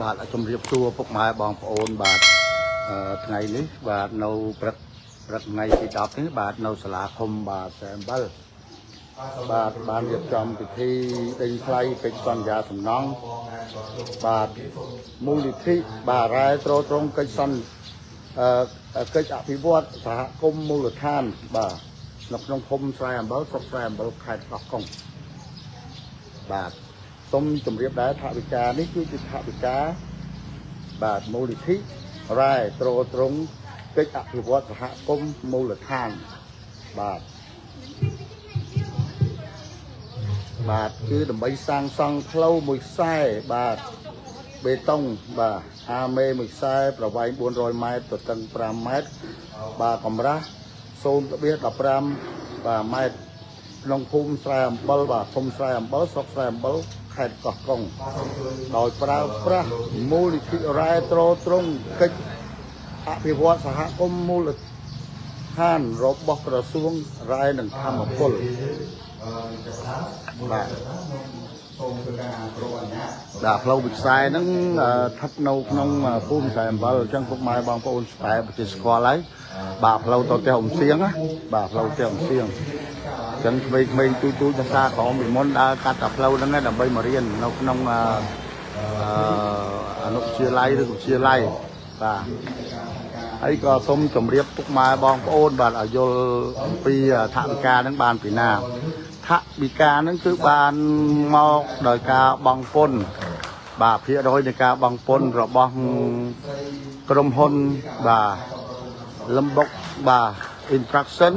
បាទជំរាបសួរពុកម៉ែបងប្អូនបាទថ្ងៃនេះបាទនៅព្រឹកព្រឹកថ្ងៃទី10នេះបាទនៅសាលាឃុំបាទសែអំបិលបាទបានរៀបចំពិធីដេញថ្លៃកិច្ចសន្យាសំណង់បាទមូលនិធិបាទរ៉ែទ្រទ្រង់កិច្ចសន្កិច្ចអភិវឌ្ឍសហគមន៍មូលដ្ឋានបាទនៅក្នុងឃុំស្រែអំបិលស្រុកស្រែអំបិលខេត្តកោះកុងបាទសូមជម្រាបដែរថវិកានេះគឺជាថវិកាបាទមូលនិធិរ៉ែទ្រទ្រង់កិច្ចអភិវឌ្ឍសហគមន៍មូលដ្ឋានបាទបាទគឺដើម្បីសាងសង់ផ្លូវមួយខ្សែបាទបេតុងបាទអាមេមួយខ្សែប្រវែង400ម៉ែត្រទទឹង5ម៉ែត្របាទកម្រាស់0.15បាទម៉ែត្រក្នុងភូមិស្រែអំបិលបាទភូមិស្រែអំបិលស្រុកស្រែអំបិលខេត្តកោះកុងដោយប្រើប្រាស់មូលនិធិរ៉ែទ្រទ្រង់កិច្ចអភិវឌ្ឍសហគមន៍មូលដ្ឋានរបស់ក្រសួងរ៉ែនិងធម្មពលបាទ សូមធ្វើការគោរពអនុញ្ញាត បាទផ្លូវវិស័យហ្នឹងស្ថិតនៅក្នុងភូមិស្រែអំបិលអញ្ចឹងពុកម៉ែបងប្អូនស្ែប្រទេសស្គាល់ហើយបាទផ្លូវទៅផ្ទះអ៊ំសៀងណាបាទផ្លូវផ្ទះអ៊ំសៀងអញ្ចឹងក្មេងៗទូចទូចភាសាក្រមពីមុនដើរកាត់តែផ្លូវហ្នឹងឯងដើម្បីមករៀននៅក្នុងអឺអឺអនុវិទ្យាល័យឬវិទ្យាល័យបាទហើយក៏សូមជម្រាបពុកម៉ែបងប្អូនបាទឲ្យយល់អំពីថវិកាហ្នឹងបានពីណាថវិកាហ្នឹងគឺបានមកដោយការបង់ពន្ធបាទភាគរយនៃការបង់ពន្ធរបស់ក្រុមហ៊ុនបាទលំបុកបាទ instruction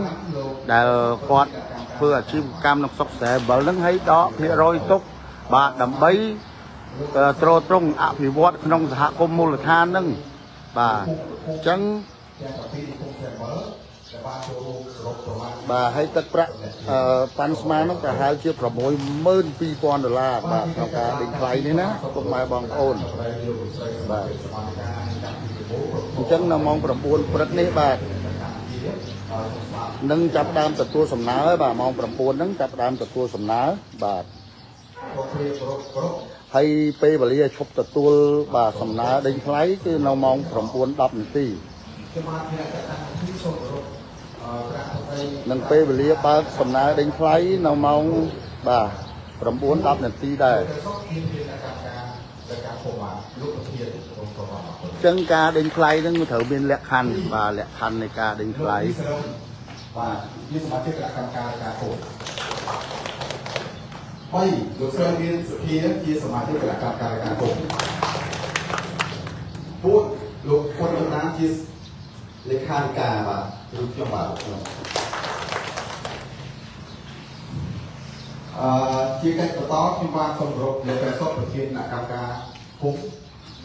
ដែលគាត់ធ្វើអាជីវកម្មក្នុងស្រុកស្រែអំបិលហ្នឹងឲ្យដកភាគរយទុកបាទដើម្បីទ្រទ្រង់អភិវឌ្ឍក្នុងសហគមន៍មូលដ្ឋានហ្នឹងបាទអញ្ចឹង ទាំងពីរភូមិស្រែអំបិលដែលបានចូលរួមសរុបប្រមាណ បាទហើយទឹកប្រាក់ប៉ាន់ស្មាននោះប្រហែលជា62000ដុល្លារបាទក្នុងការដេញថ្លៃនេះណាពុកម៉ែបងប្អូនបាទអញ្ចឹងនៅម៉ោង9ព្រឹកនេះបាទនឹងចាប់ដើមទទួលសំណើហើយបាទម៉ោង9ហ្នឹងចាប់ដើមទទួលសំណើបាទហើយពេលវេលាឈប់ទទួលបាទសំណើដេញថ្លៃគឺនៅម៉ោង9:10នាទីនឹងពេលវេលាបើកសំណើដេញថ្លៃនៅម៉ោងបាទ9:10នាទីដែរអញ្ចឹងការដេញថ្លៃហ្នឹងត្រូវមានលក្ខខណ្ឌបាទលក្ខខណ្ឌនៃការដេញថ្លៃ បាទជាសមាជិកគណៈកម្មការការភូមិ3លោកស្រីមានសុភាជាសមាជិកគណៈកម្មការការភូមិ4លោកពុនតំណាងជាលេខាធិការបាទឬខ្ញុំបាទខ្ញុំអឺជាកិច្ចបន្តខ្ញុំបាទសូមគោរពលោកប្រសិទ្ធប្រធានគណៈកម្មការភូមិ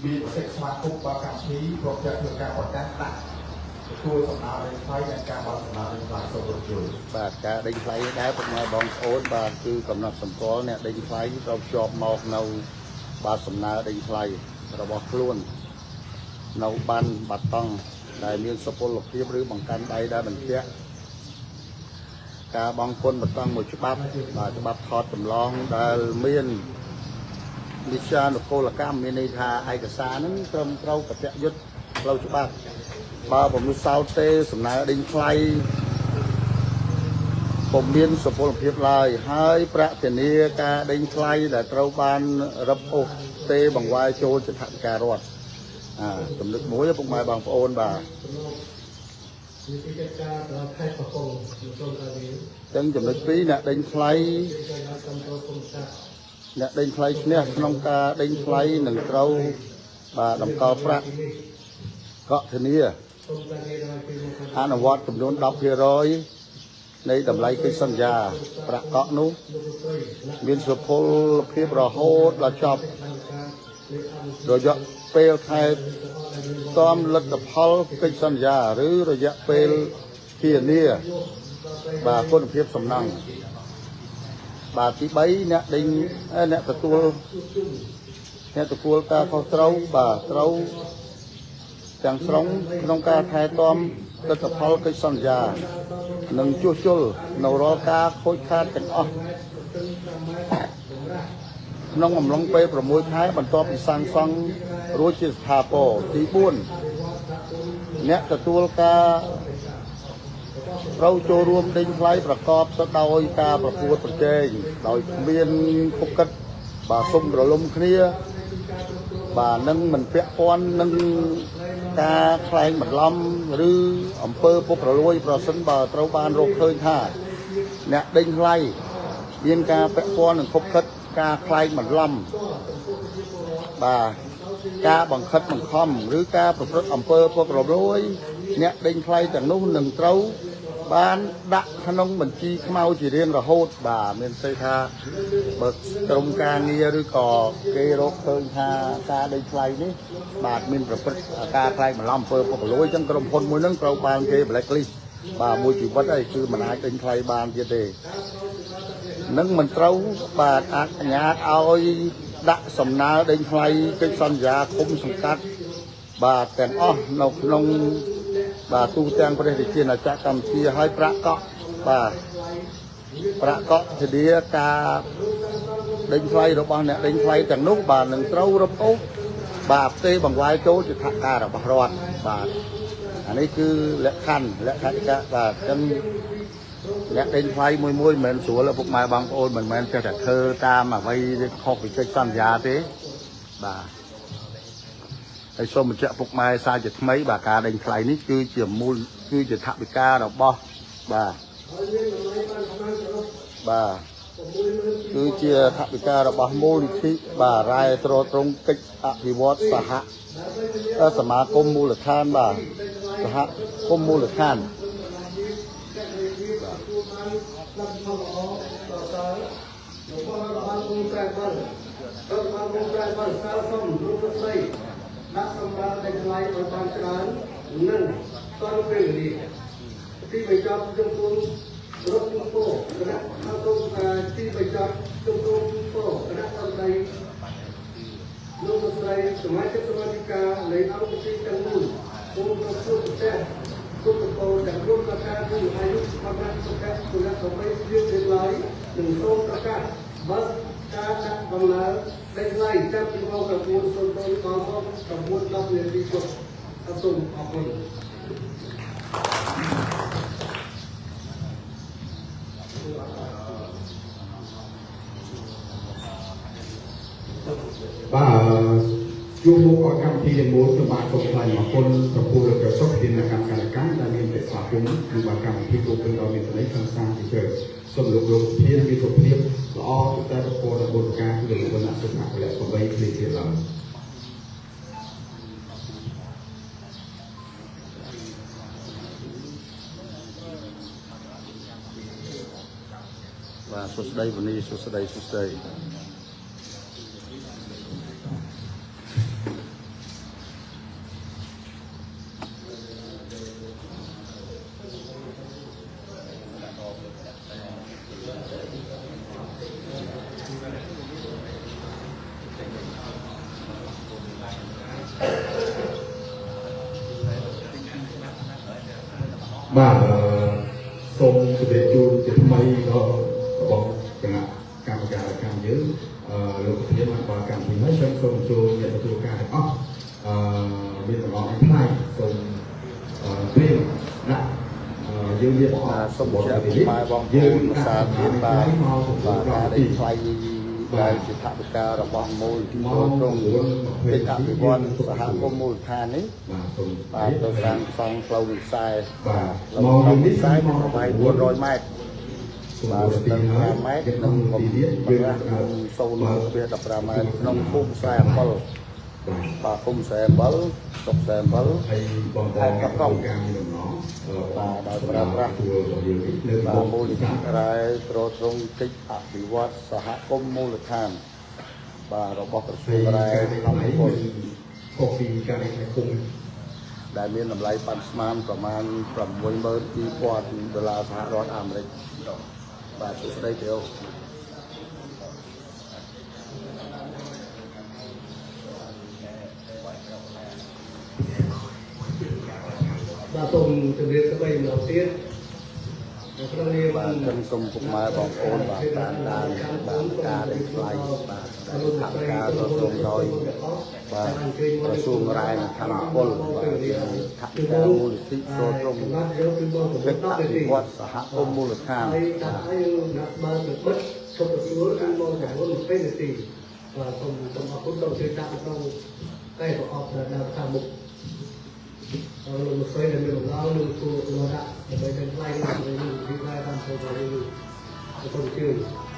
មានប្រសិទ្ធស្មាគមបាទកម្មវិធីព្រមទាំងធ្វើការប្រកាសដាក់ទទួលសំណើលេខថ្លៃនិងការបើកសំណើលេខថ្លៃសូមគោរពជួយ បាទការដេញថ្លៃដែរពុកម៉ែបងប្អូនបាទគឺកំណត់សម្គាល់អ្នកដេញថ្លៃត្រូវភ្ជាប់មកនៅបាទសំណើដេញថ្លៃរបស់ខ្លួននៅបានបាត់តង់ដែលមានសុពលភាពឬបង្កាន់ដៃដែលបញ្ជាក់ការបង់ពន្ធបតង់មួយច្បាប់បាទច្បាប់ថតចម្លងដែលមាននិស្សានុកូលកម្មមានន័យថាឯកសារហ្នឹងត្រឹមត្រូវបច្ចយុទ្ធផ្លូវច្បាប់បើពុំនោះសោតទេសំណើដេញថ្លៃ ពុំមានសុពលភាពឡើយហើយប្រាក់ធានាការដេញថ្លៃដែលត្រូវបានរឹបអូសទេបង្វែរចូលជាថវិការដ្ឋអាចំណុចមួយពុកម៉ែបងប្អូនបាទ នីតិកិច្ចការដល់ខេត្តកោះកុងលោកសូមតាវី អញ្ចឹងចំណុច2អ្នកដេញថ្លៃ គេដល់កម្មករគុំសាស្ត្រ អ្នកដេញថ្លៃឈ្នះក្នុងការដេញថ្លៃនឹងត្រូវបាទតម្កល់ប្រាក់កក់ធានា សូមតាវីដល់ពីមក អនុវត្តចំនួន10%នៃតម្លៃកិច្ចសន្យាប្រាក់កក់នោះ លោកស្រី មានសុពលភាពរហូតដល់ចប់ ការលេខា រយៈពេលខែ តាមលទ្ធផលកិច្ចសន្យាឬរយៈពេលធានាបាទគុណភាពសំណង់បាទទី3អ្នកដេញអ្នកទទួលអ្នកទទួលការខុសត្រូវបាទត្រូវទាំងស្រុងក្នុងការថែទាំលទ្ធផលកិច្ចសន្យា និងជួសជុលនៅរាល់ការខូចខាតទាំងអស់ ទទឹង5ម៉ែត្រកម្រាស់ ក្នុងអំឡុងពេល6ខែបន្ទាប់ពីសាងសង់រួចជាស្ថាពរទី4អ្នកទទួលការត្រូវចូលរួមដេញថ្លៃប្រកបទៅដោយការប្រកួតប្រជែងដោយគ្មានខុបកិតបាទសុំរលំគ្នាបាទនឹងមិនពាក់ព័ន្ធនឹងការក្លែងបន្លំឬអំពើពុករលួយប្រសិនបើត្រូវបានរកឃើញថាអ្នកដេញថ្លៃមានការពាក់ព័ន្ធនឹងខុបខិតការក្លែងបន្លំបាទការបង្ខិតបង្ខំឬការប្រព្រឹត្តអំពើពុករលួយអ្នកដេញថ្លៃទាំងនោះនឹងត្រូវបានដាក់ក្នុងបញ្ជីខ្មៅជារៀងរហូតបាទមានន័យថាបើក្រុមការងារឬក៏គេរកឃើញថាការដេញថ្លៃនេះបាទមានប្រព្រឹត្តការក្លែងបន្លំអំពើពុករលួយអញ្ចឹងក្រុមហ៊ុនមួយហ្នឹងត្រូវបានគេ blacklist បាទមួយជីវិតអីគឺមិនអាចដេញថ្លៃបានទៀតទេ នឹងមិនត្រូវបាទអនុញ្ញាតឲ្យដាក់សំណើដេញថ្លៃកិច្ចសន្យាឃុំសង្កាត់បាទទាំងអស់នៅក្នុងបាទទូទាំងប្រទេសរាជាណាចក្រកម្ពុជាហើយប្រាក់កក់បាទប្រាក់កក់ធានាការដេញថ្លៃរបស់អ្នកដេញថ្លៃទាំងនោះបាទនឹងត្រូវរំអូសបាទផ្ទេបង្វែរចូលជាថវិការបស់រដ្ឋបាទអានេះគឺលក្ខខណ្ឌលក្ខន្តិកៈបាទអញ្ចឹង អ្នកដេញថ្លៃមួយមួយមិនមែនស្រួលឪពុកម៉ែបងប្អូនមិនមែនចេះតែធ្វើតាមអ្វីខុសពីកិច្ចសន្យាទេបាទហើយសូមបញ្ជាក់ពុកម៉ែសារជាថ្មីបាទការដេញថ្លៃនេះគឺជាមូលគឺជាថវិការបស់បាទបាទគឺជាថវិការបស់មូលនិធិបាទរ៉ែទ្រទ្រង់កិច្ចអភិវឌ្ឍសហសមាគមមូលដ្ឋានបាទសហគមន៍មូលដ្ឋាន ទទួលបានលទ្ធផលល្អប្រសើររបស់រដ្ឋបាលភូមិប្រែបលរដ្ឋបាលភូមិប្រែបលស្នើសុំលោកលោកស្រីដាក់សម្រាប់ដេញថ្លៃឲ្យបានច្រើននិងទាន់ពេលវេលាទីបញ្ចប់ខ្ញុំសូមរកជូនពរគណៈសូមទីបញ្ចប់ខ្ញុំសូមជូនពរគណៈសម្ដីលោកលោកស្រីសមាជិកសមាជិកានៃអង្គពិធីទាំងមូលសូមប្រគល់ប្រទេសគុណពរទាំងរួមប្រការគឺអាយុសម្រាប់សុខៈគុណសម្បត្តិជារៀងឡើយនិងសូមប្រកាសបើកការដាក់ដំណើរដេញថ្លៃចាប់ពីម៉ោង9:00ដល់ម៉ោង9:10នាទីយប់សូមអរគុណ បាទជួបមុខឲ្យកម្មវិធីទាំងមូលខ្ញុំបាទសូមថ្លែងអរគុណចំពោះលោកសុខធានកម្មការកម្មដែលមានទេស្វាគមន៍និងបាទកម្មវិធីគ្រប់គ្រងដោយមានសេរីខាងសាជាជ្រៅសូមលោកលោកធានមានសុខភាពល្អទៅតែប្រព័ន្ធបុត្រការគឺលោកវណ្ណៈសុខៈពលៈ8ភ្លេទៀតឡើយ បាទសួស្តីវនីសួស្តីសួស្តី បាទអឺសូមជម្រាបជូនជាថ្មីដល់របស់គណៈកម្មការកម្មយើងអឺលោកប្រធានបានបើកកម្មវិធីហើយសូមសូមចូលអ្នកទទួលការទាំងអស់អឺមានទាំងអស់ថ្លៃសូមអឺព្រៀងដាក់អឺយើងមានប្រអ បាទ ប់ សូមបញ្ជាក់ពុកម៉ែបងប្អូនសាធារបាទបាទការដេញថ្លៃដែលជាថវិការបស់មូលនិធិទ្រទ្រង់កិច្ចអភិវឌ្ឍសហគមន៍មូលដ្ឋាននេះ បាទសូម បាទទៅសាងសង់ផ្លូវវិស័យ បាទ ផ្លូវវិស័យមានប្រវែង400ម៉ែត្រ បា បាទ ទ ទៅ 5 5 ម៉ែ ម៉ែ ត្រ ត្រ និង និង ទីទៀតយើង 0.15ម៉ែត្រក្នុងភូមិខ្សែអំបិល បាទ បាទភូមិខ្សែអំបិលស្រុកខ្សែអំបិល ហើយបងប្អូនការមានដំណង បាទដោយប្រើប្រាស់ ទួលរបស់យើងនេះនៅ បាទមូលនិធិរ៉ែទ្រទ្រង់កិច្ចអភិវឌ្ឍសហគមន៍មូលដ្ឋានបាទរបស់ក្រសួ ហើយ ងរ៉ែ ការនេះ ធម្មពល ខុសពីការនេះក្នុងគុំ ដែលមានតម្លៃប៉ាន់ស្មានប្រមាណ62000ដុល្លារសហរដ្ឋអាមេរិកបាទសួស្តីទេអូ បាទសូមជម្រាបស្ដីម្ដងទៀតនៅក្នុង ក្នុងនាម បាទចឹងសូមពុកម៉ែបងប្អូនបាទតាមដានបាទការដែលថ្លៃបាទដែលថវិកាក៏សូមដោយបាទក្រសួងរ៉ែនិងធម្មពលបាទជាថវិកាមូលនិធិចូលត្រង់ សម្រាប់យកពីបង កិច្ចអភិវឌ្ឍសហគមន៍មូលដ្ឋាន ហើយដាក់ឲ្យយើងដាក់បានទៅបិទឈប់ទទួលគឺម៉ោង9:20នាទីបាទសូមសូមអរគុណសូមជួយដាក់នៅក្នុងកែប្រអប់ដែលនៅខាងមុខអរលោកស្រីដែលមានបំណងនឹងគួររដាក់ដើម្បីเป็นថ្លៃនេះដើម្បីនឹងវិធីតាមទៅនេះសូមអញ្ជើញ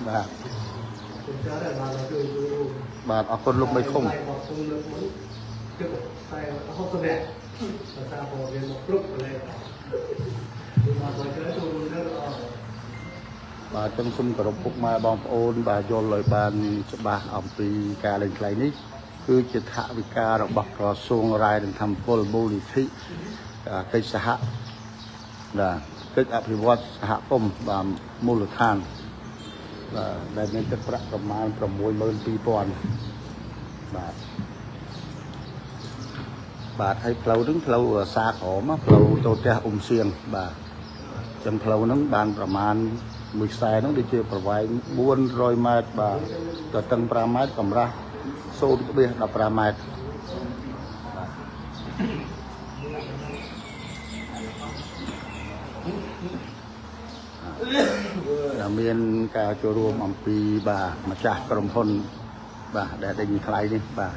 បាទ គុណច្រើនដែលបានជួយជួយរួម បាទអរគុណលោកមេឃុំ អរគុណលើកមុនជិត40 60នាក់ភាសាព័ត៌មានមកគ្រប់កន្លែងគឺមកបើច្រើនចូលរួមទៅល្អ បាទចឹងសូមគោរពពុកម៉ែបងប្អូនបាទយល់ឲ្យបានច្បាស់អំពីការលេងថ្លៃនេះគឺជាថវិការបស់ក្រសួងរ៉ែនិងធម្មពលមូលនិធិកិច្ចសហបាទកិច្ចអភិវឌ្ឍសហគមន៍បាទមូលដ្ឋានបាទដែលមានទឹកប្រាក់ប្រមាណ62000បាទបាទហើយផ្លូវហ្នឹងផ្លូវសាក្រមផ្លូវទៅផ្ទះអ៊ុំសៀងបាទចឹងផ្លូវហ្នឹងបានប្រមាណមួយខ្សែហ្នឹងដូចជាប្រវែង400ម៉ែត្របាទទៅតឹង5ម៉ែត្រកម្រាស់0.15ម៉ែត្រដែលមានការចូលរួមអំពីបាទម្ចាស់ក្រុមហ៊ុនបាទដែលដេញថ្លៃនេះបាទ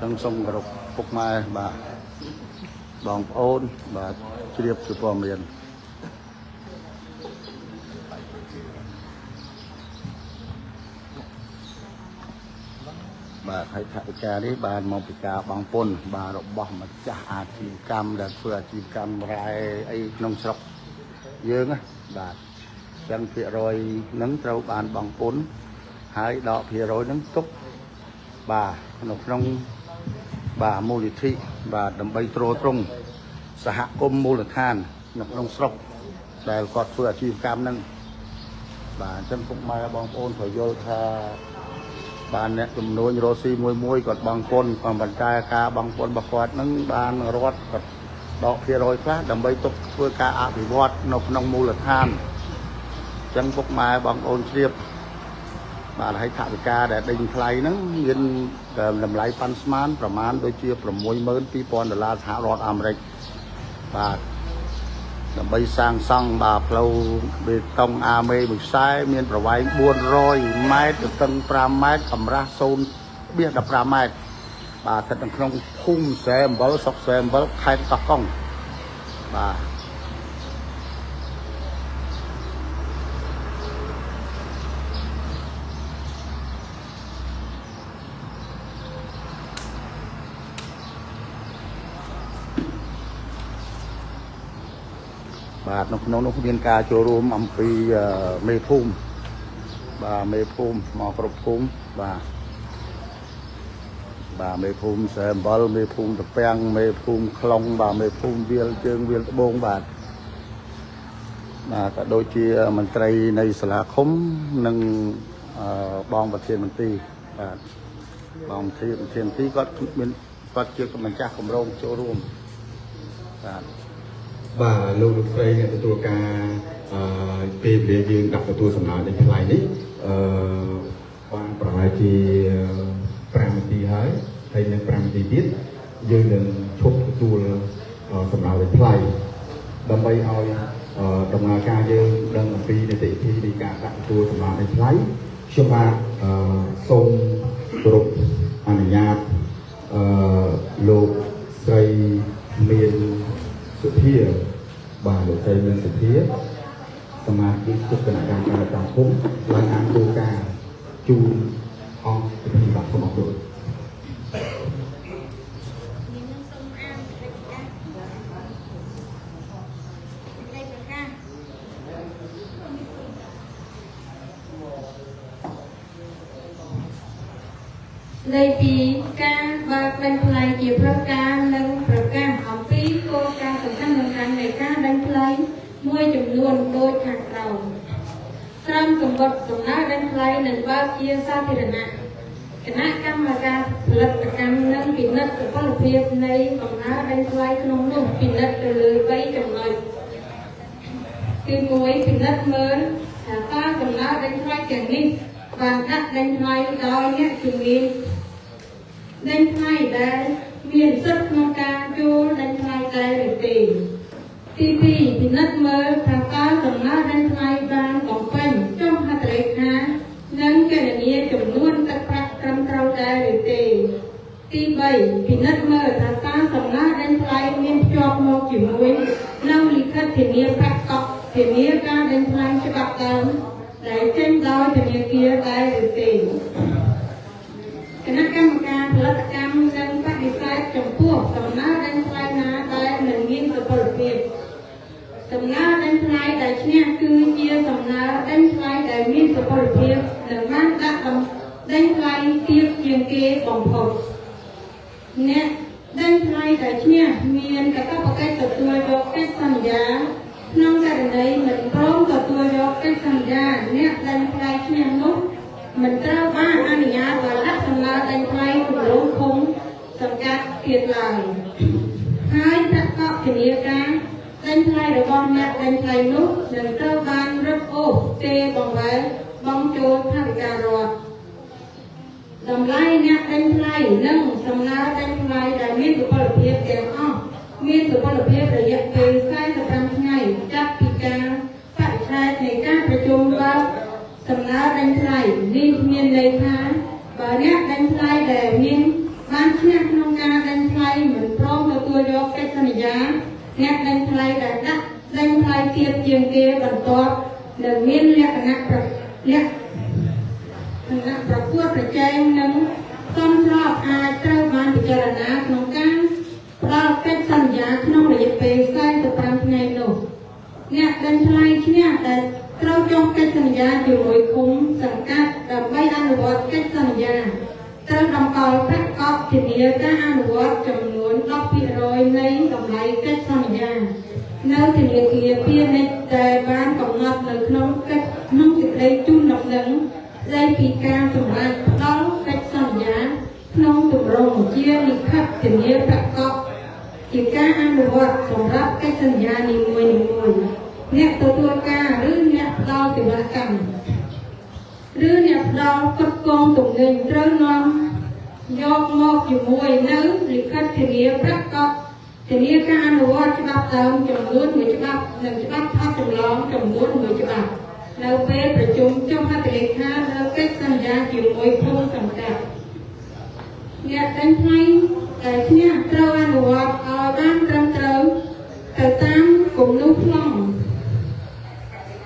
ចឹងសូមគោរពពុកម៉ែបាទបងប្អូនបាទជ្រាបជាព័ត៌មានបាទហើយថវិកានេះបានមកពីការបង់ពន្ធបាទរបស់ម្ចាស់អាជីវកម្មដែលធ្វើអាជីវកម្មរ៉ែអីក្នុងស្រុកយើងណាបាទអញ្ចឹងភាគរយហ្នឹងត្រូវបានបង់ពន្ធហើយដកភាគរយហ្នឹងទុកបាទនៅក្នុងបាទមូលនិធិបាទដើម្បីទ្រទ្រង់សហគមន៍មូលដ្ឋាននៅក្នុងស្រុកដែលគាត់ធ្វើអាជីវកម្មហ្នឹងបាទអញ្ចឹងពុកម៉ែបងប្អូនត្រូវយល់ថា បានអ្នកចំនួនរស់ស៊ីមួយមួយគាត់បង់ពន្ធក៏ប៉ុន្តែការបង់ពន្ធរបស់គាត់នឹងបានរដ្ឋគាត់ដកភាគរយខ្លះដើម្បីទុកធ្វើការអភិវឌ្ឍនៅក្នុងមូលដ្ឋានអញ្ចឹងពុកម៉ែបងប្អូនជ្រាបបាទហើយថវិកាដែលដេញថ្លៃហ្នឹងមានតម្លៃប៉ាន់ស្មានប្រមាណដូចជា62000ដុល្លារសហរដ្ឋអាមេរិកបាទដើម្បីសាងសង់បាទផ្លូវបេតុងអាមេមួយខ្សែមានប្រវែង400ម៉ែត្រទទឹង5ម៉ែត្រកម្រាស់0.15ម៉ែត្របាទស្ថិតនៅក្នុងភូមិស្រែអំបិលស្រុកស្រែអំបិលខេត្តកោះកុងបាទបាទនៅក្នុងនោះមានការចូលរួមអំពីមេភូមិបាទមេភូមិមកគ្រប់ភូមិបាទបាទមេភូមិស្រែអំបិលមេភូមិតាពាំងមេភូមិខ្លុងបាទមេភូមិវាលជើងវាលត្បូងបាទបាទក៏ដូចជាមន្ត្រីនៃសាលាឃុំនិងបងប្រធានមន្ទីរបាទបងប្រធានមន្ទីរគាត់មានគាត់ជាម្ចាស់គម្រោងចូលរួមបាទ បាទលោកលោកស្រីអ្នកទទួលការអឺពេលវេលាយើងដាក់ទទួលសំណើនេះថ្លៃនេះអឺបានប្រហែលជា5នាទីហើយហើយនឹង5នាទីទៀតយើងនឹងឈប់ទទួលសំណើនេះថ្លៃដើម្បីឲ្យដំណើរការយើងដឹងអំពីនីតិវិធីនៃការដាក់ទទួលសំណើនេះថ្លៃខ្ញុំបាទអឺសូមគោរពអនុញ្ញាតអឺលោកស្រីមានសុធាបាទលោកស្រីមានសុធាសមាជិកគណៈកម្មការតាមភូមិឡើងអានគោលការណ៍ជូនអង្គពិធីបាទសូមអរគុណ នាងសូមអានសេចក្តីប្រកាសសេចក្តីប្រកាស ស្ដីពីការបើកដេញថ្លៃជាផ្លូវការនិងប្រកាសអំពីគោលការណ៍សំខាន់ៗនៃការដេញថ្លៃមួយចំនួនដូចខាងក្រោម ត្រឹមកម្រិតដំណើរដេញថ្លៃនឹងបើកជាសាធារណៈគណៈកម្មការផលិតកម្មនិងពិនិត្យសុពលភាពនៃដំណើរដេញថ្លៃក្នុងនោះពិនិត្យទៅលើ3ចំណុចទី1ពិនិត្យមើលថាតើដំណើរដេញថ្លៃទាំងនេះបានដាក់ដេញថ្លៃដោយអ្នកជំនាញដេញថ្លៃដែលមានសិទ្ធិក្នុងការចូលដេញថ្លៃដែរឬទេ ទី2ពិនិត្យមើលថាតើដំណើរដេញថ្លៃបានបំពេញចុះហត្ថលេខានិងគណនាចំនួនទឹកប្រាក់ត្រឹមត្រូវដែរឬទេទី3ពិនិត្យមើលថាតើដំណើរដេញថ្លៃមានភ្ជាប់មកជាមួយនៅលិខិតធានាប្រាក់កក់ធានាការដេញថ្លៃច្បាប់ដើមដែលចេញដោយធនាគារដែរឬទេ គណៈកម្មការផលិតកម្មនិងបដិសេធចំពោះដំណើរដេញថ្លៃណាដែលមិនមានសុពលភាព ដំណើរដេញថ្លៃដែលឈ្នះគឺជាដំណើរដេញថ្លៃដែលមានសុពលភាពនិងបានដាក់ដំដេញថ្លៃទាបជាងគេបំផុតអ្នកដេញថ្លៃដែលឈ្នះមានកាតព្វកិច្ចទទួលយកកិច្ចសន្យាក្នុងករណីមិនព្រមទទួលយកកិច្ចសន្យាអ្នកដេញថ្លៃឈ្នះនោះមិនត្រូវបានអនុញ្ញាតឲ្យដាក់សំណើដេញថ្លៃគម្រោងឃុំសង្កាត់ទៀតឡើយ ហើយប្រាក់កក់ធានាការដេញថ្លៃរបស់អ្នកដេញថ្លៃនោះនឹងត្រូវបានរឹបអូសទេបង្វែរបង់ចូលថវិការដ្ឋតម្លៃអ្នកដេញថ្លៃនិងសំណើដេញថ្លៃដែលមានសុពលភាពទាំងអស់មានសុពលភាពរយៈពេល45ថ្ងៃចាប់ពីការបរិច្ឆេទនៃការប្រជុំបើកសំណើដេញថ្លៃនេះមានន័យថាបើអ្នកដេញថ្លៃដែលមានបានឈ្នះក្នុងការដេញថ្លៃមិនព្រមទទួលយកកិច្ចសន្យាអ្នកដេញថ្លៃដែលដាក់ដេញថ្លៃទាបជាងគេបន្ទាប់នឹងមានលក្ខណៈប្រលក្ខណៈប្រកួតប្រជែងនិងសមស្របអាចត្រូវបានពិចារណាក្នុងការផ្ដល់កិច្ចសន្យាក្នុងរយៈពេល45ថ្ងៃនោះ អ្នកដេញថ្លៃឈ្នះដែលត្រូវចុះកិច្ចសន្យាជាមួយឃុំសង្កាត់ដើម្បីអនុវត្តកិច្ចសន្យាត្រូវតម្កល់ប្រាក់កក់ធានាការអនុវត្តចំនួន10%នៃតម្លៃកិច្ចសន្យានៅធនាគារពាណិជ្ជដែលបានកំណត់នៅក្នុងកិច្ចក្នុងសេចក្តីជូនដំណឹងស្តីពីការសម្រេចផ្ដល់កិច្ចសន្យាក្នុងទម្រង់ជាលិខិតធានាប្រាក់កក់ ជាការអនុវត្តសម្រាប់កិច្ចសន្យានីមួយៗអ្នកទទួលការឬអ្នកផ្ដល់សេវាកម្មឬអ្នកផ្ដល់ផ្គត់ផ្គង់ទំនិញត្រូវនាំយកមកជាមួយនៅលិខិតធានាប្រាក់កក់ធានាការអនុវត្តច្បាប់ដើមចំនួនមួយច្បាប់និងច្បាប់ថតចម្លងចំនួនមួយច្បាប់នៅពេលប្រជុំចុះហត្ថលេខាលើកិច្ចសន្យាជាមួយភូមិសង្កាត់ អ្នកដេញថ្លៃដែលឈ្នះត្រូវអនុវត្តឲ្យបានត្រឹមត្រូវទៅតាមគំនូសប្លង់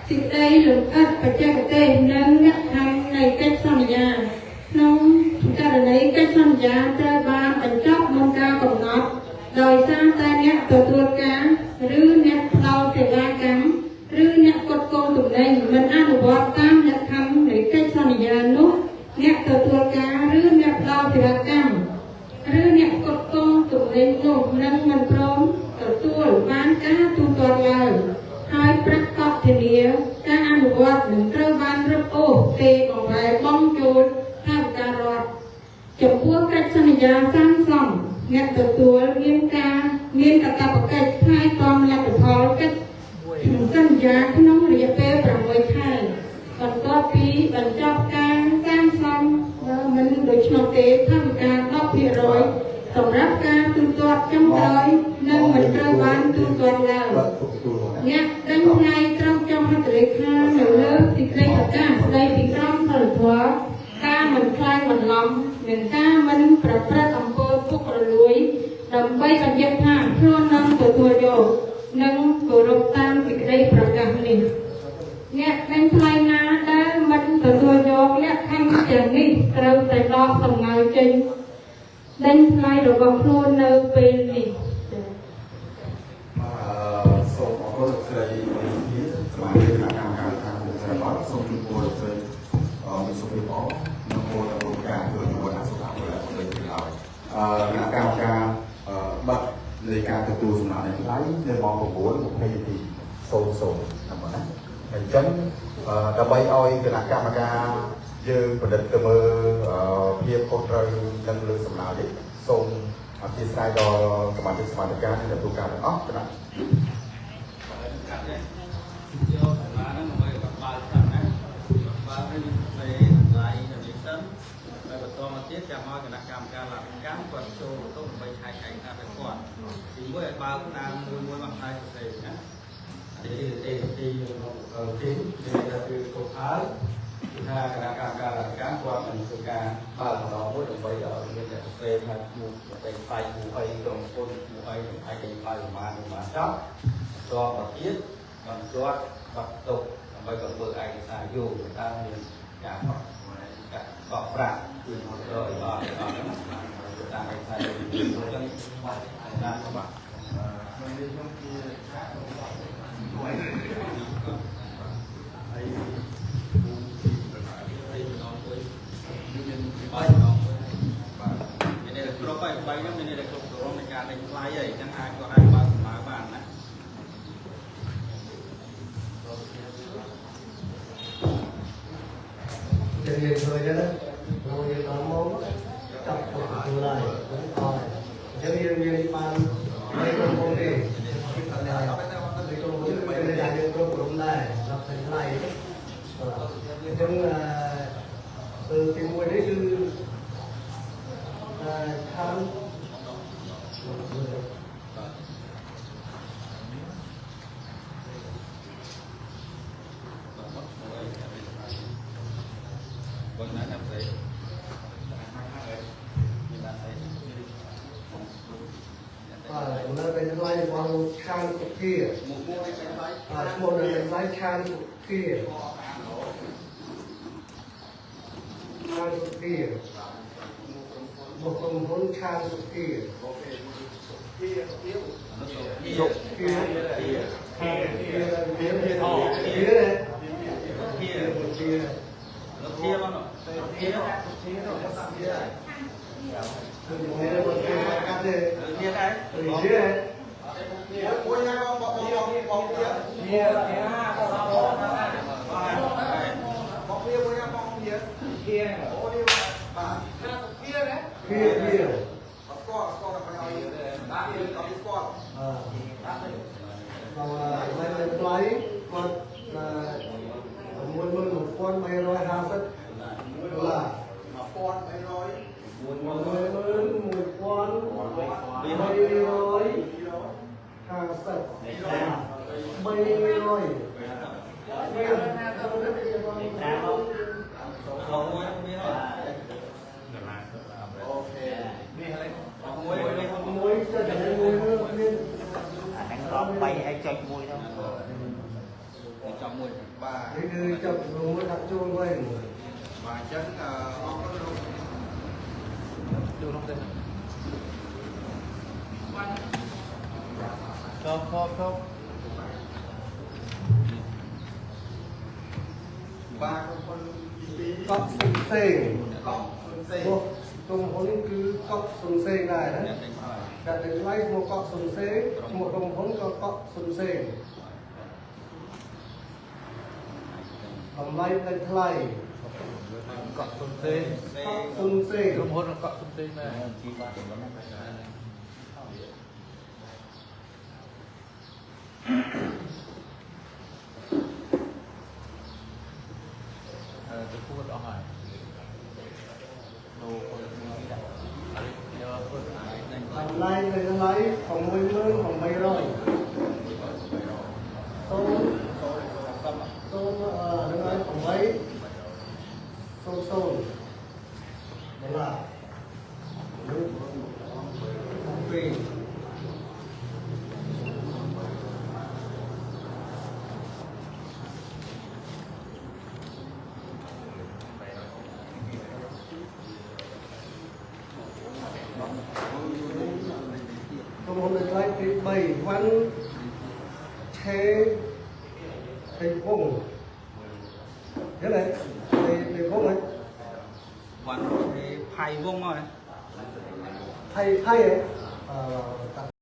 សេចក្តីលម្អិតបច្ចេកទេសនិងលក្ខខណ្ឌនៃកិច្ចសន្យាក្នុងករណីកិច្ចសន្យាត្រូវបានបញ្ចប់មុនការកំណត់ដោយសារតែអ្នកទទួលការឬអ្នកផ្ដល់សេវាកម្មឬអ្នកផ្គត់ផ្គង់ទំនិញមិនអនុវត្តតាមលក្ខខណ្ឌនៃកិច្ចសន្យានោះអ្នកទទួលការឬអ្នកផ្ដល់សេវាកម្មឬអ្នកផ្គត់ផ្គង់ទំនិញនោះនឹងមិនព្រមទទួលបានការទូទាត់ឡើយហើយប្រាក់កក់ធានាការអនុវត្តនឹងត្រូវបានរឹបអូសទេបង្វែរបង់ចូលថវិការដ្ឋ ចំពោះកិច្ចសន្យាសាងសង់អ្នកទទួលមានការមានកាតព្វកិច្ចថ្លែងតមលទ្ធផលកិច្ចសន្យាក្នុងរយៈពេល6ខែបន្ទាប់ពីបញ្ចប់ការសាងសង់បើមិនដូច្នោះទេថវិកា10%សម្រាប់ការទូទាត់ចុងក្រោយនឹងមិនត្រូវបានទូទាត់ឡើយ បាទទុកទទួលមកណា អ្នកដេញថ្លៃត្រូវចុះហត្ថលេខានៅលើសេចក្តីប្រកាសស្តីពីក្រមសីលធម៌ការមិនក្លែងបន្លំនិងការមិនប្រព្រឹត្តអំពើពុករលួយ ដើម្បីបញ្ជាក់ថាខ្លួននឹងទទួលយកនិងគោរពតាមសេចក្តីប្រកាសនេះ អ្នកដេញថ្លៃណាដែលមិនទទួលយកលក្ខខណ្ឌទាំងនេះត្រូវតែដកសំណើចេញដេញថ្លៃរបស់ខ្លួននៅពេលនេះចា៎ បាទសូមអរគុណលោកស្រីវិធាសមាជិកគណៈកម្មការខាងមុខស្រីបាទសូមជូនពរលោកស្រីមានសុខភាពល្អនិងពរដល់ការធ្វើយុវជនសុខភាព នៃការទទួលសំណងថ្លៃនៅម៉ោង9:20នាទី00ណាបងណាអញ្ចឹងអឺដើម្បីឲ្យគណៈកម្មការយើងពិនិត្យទៅមើលអឺភាពខុសត្រូវនិងលើសំណើនេះសូមអធិស្ឋានដល់សមាជិកសមាជិកានិងអ្នកទូការទាំងអស់គណៈ យកសម្លាហ្នឹងដើម្បីបើកសិនណាបើកហើយសេតម្លៃនៅនេះសិនហើយបន្តមកទៀតចាំឲ្យគណៈកម្មការលទ្ធកម្មគាត់ចូលទៅដើម្បីឆែកឯកសារទៅគាត់ទីមួយឲ្យបើកតាមមួយមួយមកហើយសរសេរណាទីទីទីទីទីគឺគ្រប់ហើយគឺថាគណៈកម្មការលទ្ធកម្មគាត់នឹងធ្វើការបើកម្ដងមួយដើម្បីឲ្យមានអ្នកសរសេរថាឈ្មោះទៅផ្សាយឈ្មោះអីក្រុមហ៊ុនឈ្មោះអីនឹងឯកផ្សាយប្រមាណប្រមាណចប់បន្តមកទៀត បន្ទាត់បាត់ទុកដើម្បីក៏ធ្វើឯកសារយោងតាមមានការបកការបកប្រាក់គឺមកទៅឲ្យអត់អត់ហ្នឹងតាមឯកសារយោងអញ្ចឹងបាទតាមបាទ ក្នុងនេះខ្ញុំជាជួយហើយ ទីម្ដងមួយ មាន បីម្ដងមួយបាទមានន័យថាគ្រប់ហើយបីហ្នឹងមានន័យថាគ្រប់គ្រងនៃការដេញថ្លៃហើយអញ្ចឹងអាចគាត់អាចបើកសម្បើបានណា จะเรียนเคยนะเราเรียนตอนมองจับตัวอะไรអញ្ចឹងយើងមានបានបីក្រុមហ៊ុនទេបីក្រុមហ៊ុនមានតែយើងគ្រប់ក្រុមដែរដល់តែថ្លៃអញ្ចឹងអឺទីមួយនេះគឺអឺខាង បងណាចាំស្អីមានបានស្អី បាទនៅតែថ្លៃរបស់លោកឆានសុគា មួយមួយឲ្យថ្លៃ បាទឈ្មោះនៅតែថ្លៃឆានសុគាឆានសុគាមកក្រុមហ៊ុនឆានសុគា ជា គាគាគាគាគា ជាលោកជាមកនោះជា គឺនេះមកគេកាត់ទេ ជាដែរ ជា មួយណាបងបងបងបងវា ជាជា បងវាមួយណាបងវា ជា អូនេះបាទ គាគា អត់ស្គាល់ស្គាល់តែឲ្យបាទអត់ស្គាល់ អឺដល់ហើយថ្លៃគាត់11350ដុល្លារ 1300 11350 300 ของมวยมีเหรอ អូខេ នេះอะไรของมวยมีของม មួយចុចតែមួយមាន អាហ្នឹងរាប់3ហើយចុចមួយទៅ យចំមួយ បាទ នេះគឺចាប់មួយដាក់ចូលវិញ បាទអញ្ចឹងអរគុណលោក ชอบชอบชอบ បាទក្រុមទី កក់សុនសេង 2កងសុនសេ មកក្រុមហ៊ុននេះគឺកក់សុនសេងដែរណា អ្នកដេញថ្លៃ តែថ្លៃឈ្មោះកក់សុនសេងឈ្មោះក្រុមហ៊ុនក៏កក់សុនសេងតម្លៃតែថ្លៃ เกาะซุนเซ่ កក់សុនសេង ក្រុមហ៊ុនเกาะซุนเซ่มา ជីវ៉ាទៅហ្នឹង เออจะพูดออกมาโนคนนี้แหละเดี๋ยวพูด តម្លៃនៅថ្លៃ61800សូន្យសូន្យអឺនឹងឲ្យ8សូន្យសូន្យដុល្លារនេះពីរក្រុមហ៊ុននៅថ្លៃទី3វ៉ាន់ឆេថៃវងយល់ទេថៃវងហ៎ วันที่ไผ่วงมา ថៃថៃហ៎អឺ